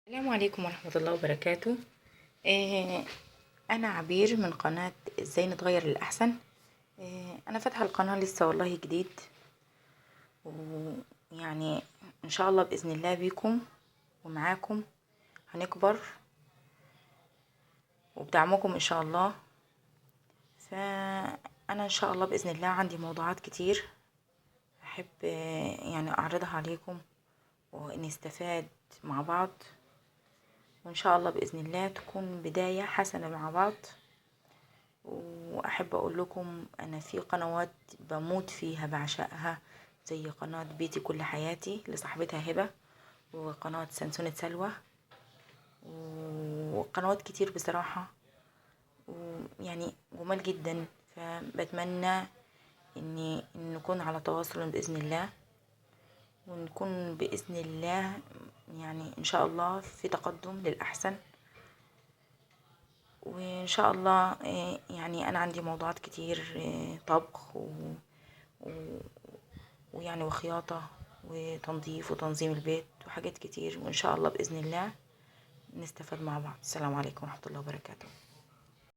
السلام عليكم ورحمة الله وبركاته. أنا عبير من قناة إزاي نتغير للأحسن. أنا فاتحة القناة لسه والله جديد، ويعني إن شاء الله بإذن الله بيكم ومعاكم هنكبر وبدعمكم إن شاء الله. فأنا إن شاء الله بإذن الله عندي موضوعات كتير أحب يعني أعرضها عليكم ونستفاد مع بعض، وإن شاء الله بإذن الله تكون بداية حسنة مع بعض. وأحب أقول لكم أنا في قنوات بموت فيها بعشقها، زي قناة بيتي كل حياتي لصاحبتها هبة، وقناة سنسونة سلوى، وقنوات كتير بصراحة، ويعني جمال جدا. فبتمنى إني نكون على تواصل بإذن الله، ونكون بإذن الله يعني إن شاء الله في تقدم للأحسن. وإن شاء الله يعني أنا عندي موضوعات كتير، طبخ ويعني وخياطة وتنظيف وتنظيم البيت وحاجات كتير، وإن شاء الله بإذن الله نستفاد مع بعض. السلام عليكم ورحمة الله وبركاته.